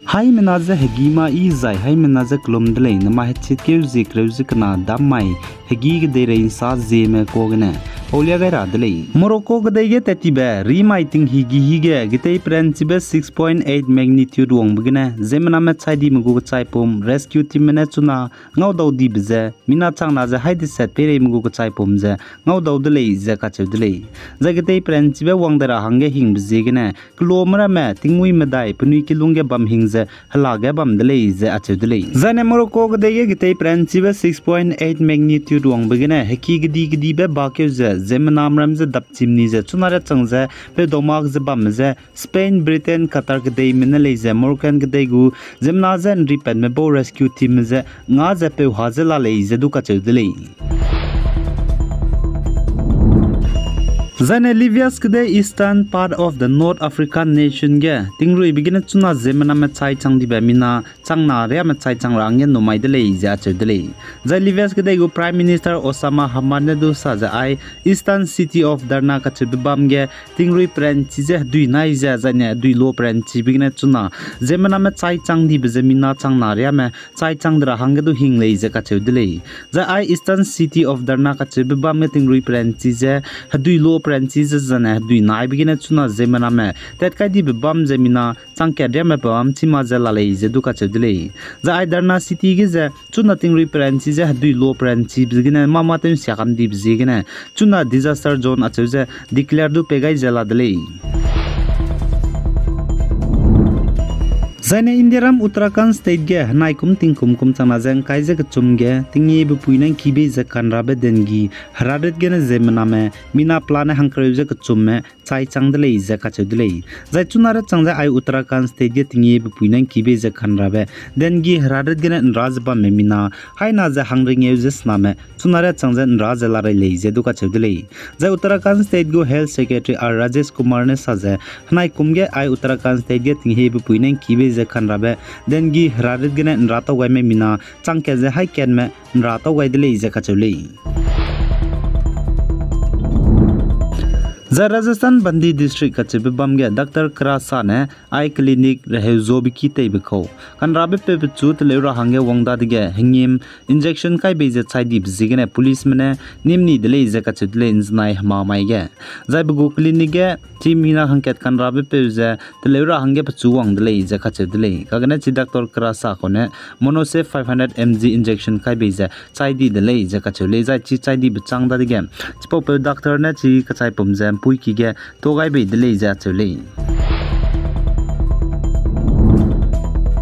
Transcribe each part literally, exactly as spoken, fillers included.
Haimena ze hegî ma i zai haimena ze kelum de lei, namai hechitkeu zie kereu ze kena dam mai, hegî kedeirei ’nsa zieme kuâ gene paulia gai ra de lei. Morocco kedei ge tattibe rimai tinghî gihî ge getei peranchibe six point eight magnitude wangbe gene ziemmename chai dime gu kechaipum rescue teamme ne chuna ngaudau dibe ze mina changna ze haî deset peireime gu kechaipum ze ngaudau de lei ze kacheu de lei. Zai getei peranchibe wang dai ra hangge hingbe ziegene keloa ramme tingmuî medai penui kilung ge bam hing ze hela ge bam de lei ze acheu de lei. Zaine Morocco kedei ge getei peranchibe six point eight magnitude wangbe gene heki kedi kedibe bakeu ze ziemmename ram ze dapchimni ze chuna riachang ze peudau mak ze bamme ze Spain, Britain, Qatar kedeime ne lei ze Moroccan kedei gu ziemmena ze ’nripatme bau rescue teamme ze nga ze peu ha ze la lei ze du kacheu de lei. Zaine Libya kedei eastern part of the North African nation ge tingruibe gene chuna ziemmename chai chang dibe mina changna riame chai chang ra hangge numai de lei ze acheu de lei. Zai Libya kedei gu Prime Minister Osama Hamad ne du sa ze ai Eastern city of Derna kacheube bam ge tingrui peranchi ze hedui nai ze zaine hedui lo peranchibe gene chuna ziemmename chai chang dibe ze mina changna riame chai chang de ra hangge du hing lei ze kacheu de lei. Zai ai Eastern city of Derna kacheube bam ge tingrui peranchi ze hedui lo peranchi ze zaine hedui naibe gene chuna ziemmename tat kai dibe bam ze mina changkat riame pe bam chî ma ze la lei ze du kacheu de lei. Zai ai Derna city ge ze chuna tingrui peranchi ze hedui lo peranchibe gene mâ mâ tew ’nsia kam dibe ziegene chuna disaster zone acheu ze declare du pei gai ze la de lei. Zaine Indiaram Uttarakhand state ge henai kum tingkum kum changna ze ’ngkai ze kechum ge tingiebe pui ne ’ngkibei ze kanrabe dengue herarit gene ziemmename mina pelane hangkereu ze kechumme chai chang de lei ze kacheu de lei. Zai chuna riachang ze ai Uttarakhand state ge tingiebe pui ne ’ngkibei ze kanrabe dengue herarit gene ’nra ze bamme mina haina ze hangringeu ze sename chuna riachang ze ’nra ze la rei lei ze du kacheu de lei. Zai Uttarakhand state gu Health Secretary R Rajesh Kumar ne sa ze henai kum ge ai Uttarakhand state ge tingiebe pui ne ’ngkibei ze kanrabe dengue herarit gene ’nra tau gaime mina changkat ze haikatme ’nra tau gai de lei ze kacheu lei. Zai Rajasthan Bundi District kacheube bam ge Doctor Krasa ne ai clinic reheu zobe ki teibe kau kanrabe peu pechu teleu ra hangge wang dadege hengim injection kai bei ze chai dibe ziegene policeme ne nîm ni de lei ze kacheu de lei ’nzenai hema mai ge. Zai pe gu clinic ge chi mina hangkat kanrabe peu ze teleu ra hangge pechu wang de lei ze kacheu de lei. Kagene chi Doctor Krasa kau ne Monosave five hundred M G injection kai bei ze chai di de lei ze kacheu lei. Zai chi chai dibe châng dadege chipaupeu doctor ne chi kachaipum ze ’mpuiki ge tuâ gai bei de lei ze acheu lei.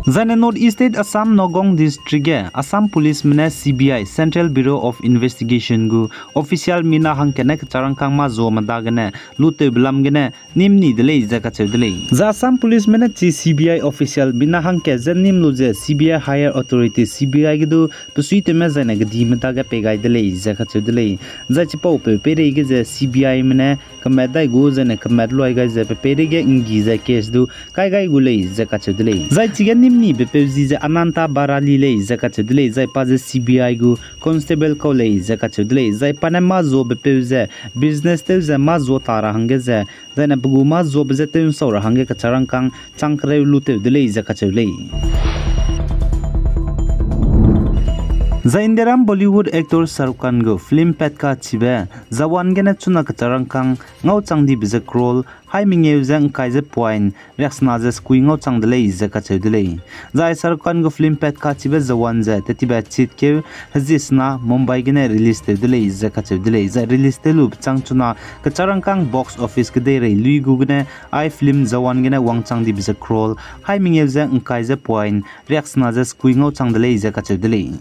Zaine North East State Assam Nagaon District ge Assam Policeme ne C B I, Central Bureau of Investigation gu official mina hangkat ne kecharangkâng mâ zuame dagene lutewbe lam gene nîm ni de lei ze kacheu de lei. Zai Assam Policeme ne chi C B I official mina hangkat je nîm lu ze C B I higher authority, C B I ge du pesuitewme zaine gedime dage pei gai de lei ze kacheu de lei. Zai chipaupeu peireige ze C B Ime ne kemat dai gu zaine kemat luai gai ze pe peireige ’nggi ze case du kai gai gu lei ze kacheu de lei. Zai chige nîm nibe peu zi ze Ananta Barali lei ze kacheu de lei. Zai pa ze C B I gu constable kau lei ze kacheu de lei. Zai pa ne mâ zuabe peu ze business tew ze mâ zua ta ra hangge ze, zaine pe gu mâ zuabe je tew ’nsau ra hangge kecharangkâng chang kereu lutew de lei ze kacheu lei. Zai Indiaram Bollywood actor Shah Rukh Khan gu film pat kachibe Jawan gene chuna kecharangkâng ngau chang dibe ze crore hai mengeu ze ’ngkai ze point riaksena ze sekui ngau chang de lei ze kacheu de lei. Zai Shah Rukh Khan gu film pat kachibe Jawan ze tetibe chitkeu heziesena Mumbai gene release tew de lei ze kacheu de lei. Zai release tew lube châng chuna kecharangkâng box office kedeirei lui gu gene ai film Jawan gene wangchang dibe ze crore hai mengeu ze ’ngkai ze point riaksena ze sekui ngau chang de lei ze kacheu de lei.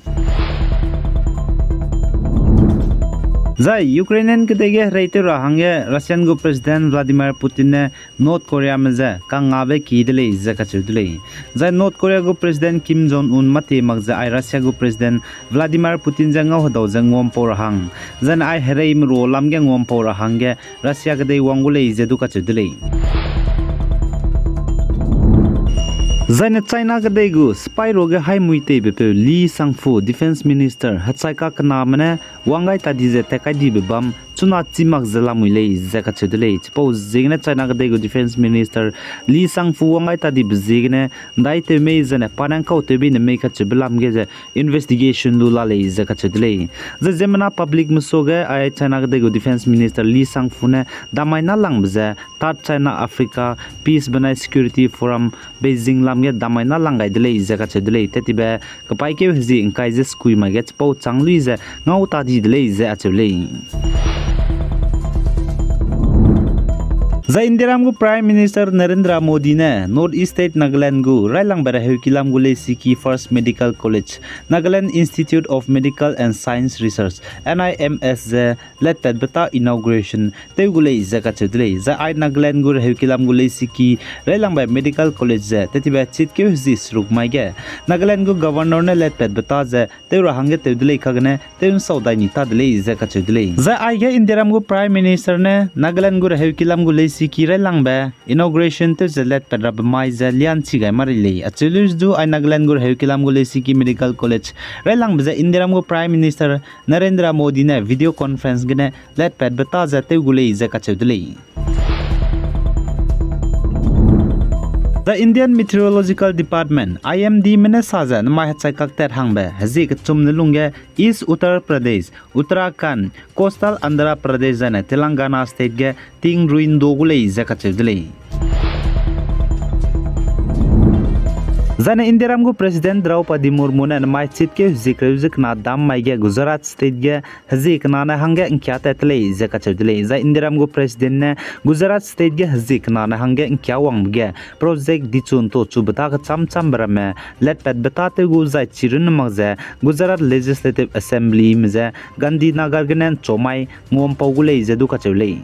Zai Ukrainian kedei ge hereitew ra hangge Russian gu President Vladimir Putin ne North Koreame je kangngabe ki de lei ze kacheu de lei. Zai North Korea gu President Kim Jong Un mâtie mak ze ai Russia gu President Vladimir Putin je ngau hedau ze nguampau ra hang, zaine ai hereimeru lam ge nguampau ra hangge Russia kedei wang gu lei ze du kacheu de lei. Zaine China kedei gu sipai ruage haimui teibepeu Li Shangfu, Defence Minister, hechai kakename ne wang gai ta di ze tat kai dibe bam chuna chî mak ze lamui lei ze kacheu de lei. Chipau ziegene China kedei gu Defence Minister Li Shangfu wang gai ta dibe ziegene, ’ndaitew mei zene pa ne ’ngkau tewbe ne mei kacheube lam ge ze investigation lu la lei ze kacheu de lei. Zai ziemmena public mesuage ai China kedei gu Defence Minister Li Shangfu ne damai nâlangbe ze Third China Africa Peace benai Security Forum Beijing lam ge damai nâlang gai de lei ze kacheu de lei. Tettibe kepaîkeu hezie ’ngkai ze sekui mai ge chipau châng lui ze ngau ta di de lei ze acheu lei. Zai Indiaram gu Prime Minister Narendra Modi ne North East State Nagaland gu railangbe reheukilam gu leisiki First Medical College, Nagaland Institute of Medical and Science Research, N I M S ze letpatbe ta inauguration tew gu lei ze kacheu de lei. Zai ai Nagaland gu reheukilam gu leisiki railangbe Medical College ze tettibe chitkeu hezie seruk mai ge Nagaland gu Governor ne letpatbe ta ze tew ra hangge tew de lei kagene tew ’nsau dai ni ta de lei ze kacheu de lei. Zai aige Indiaram gu Prime Minister ne Nagaland gu reheukilam gu leisiki railangbe inauguration tew ze letpat rabe mai ze lianchi gai ma rei lei. Acheu lu du ai Nagaland gu reheukilam gu leisiki Medical College railangbe ze Indiaram gu Prime Minister Narendra Modi ne video conference gene letpatbe ta ze tew gu lei ze kacheu de lei. Zai Indian Meteorological Department, I M D me ne sa ze namai hechai kaktat hangbe hezie kechum ne lungge East Uttar Pradesh, Uttarakhand, Coastal Andhra Pradesh zaine Telangana State ge ting rui'ndu gu lei ze kacheu de lei. Zaine Indiaram gu President Draupadi Murmu ne namai chitkeu hezie kereu ze kena dam mai ge Gujarat State ge hezie kena ne hangge ’ngkia tat te lei ze kacheu de lei. Zai Indiaram gu President ne Gujarat State ge hezie kena ne hangge ’ngkia wangbe ge project dichun to chube ta kechâm châmbe ramme letpatbe ta tew gu zai chirunne mak ze Gujarat Legislative Assemblyme ze Gandhinagar gene ’nchomai nguampau gu lei ze du kacheu lei.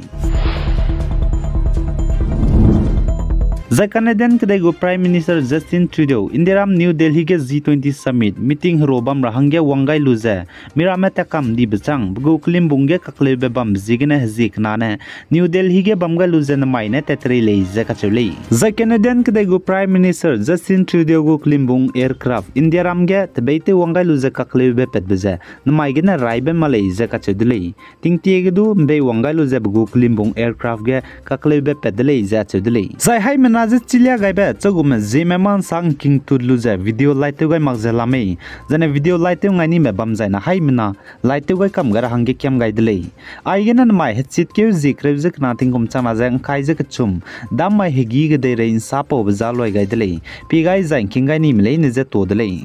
Zai Canadian kedei gu Prime Minister Justin Trudeau Indiaram New Delhi ge G twenty Summit meeting hero bam ra hangge wang gai lu ze miramme takam dibe chang pe gu kelimbung ge kakleube bambe ziegene hezie kena ne New Delhi ge bam gai lu ze namai ne tat te rei lei ze kacheu lei. Zai Canadian kedei gu Prime Minister Justin Trudeau gu kelimbung aircraft Indiaram ge tebeitew wang gai lu ze kakleube patbe ze namai gene raibe ma lei ze kacheu de lei. Tingtie ge du ’mbei wang gai lu ze pe gu kelimbung aircraft ge kakleube pat de lei ze acheu de lei. Zai haimena ze chilia gaibe chagume Zeme ma ’nsang king tut lu ze video laitew gai mak ze la mei. Zaine video laitew ngai nime bam zaine haimena laitew gai kam gai ra hangge kiam gai de lei. Aigene namai hechitkeu hezie kereu ze kena tingkum changna ze ’ngkai ze kechum dam mai hegî kedeirei ’nsapaube za luai gai de lei. Pie gai zai ’ngking gai nime leine je to de lei.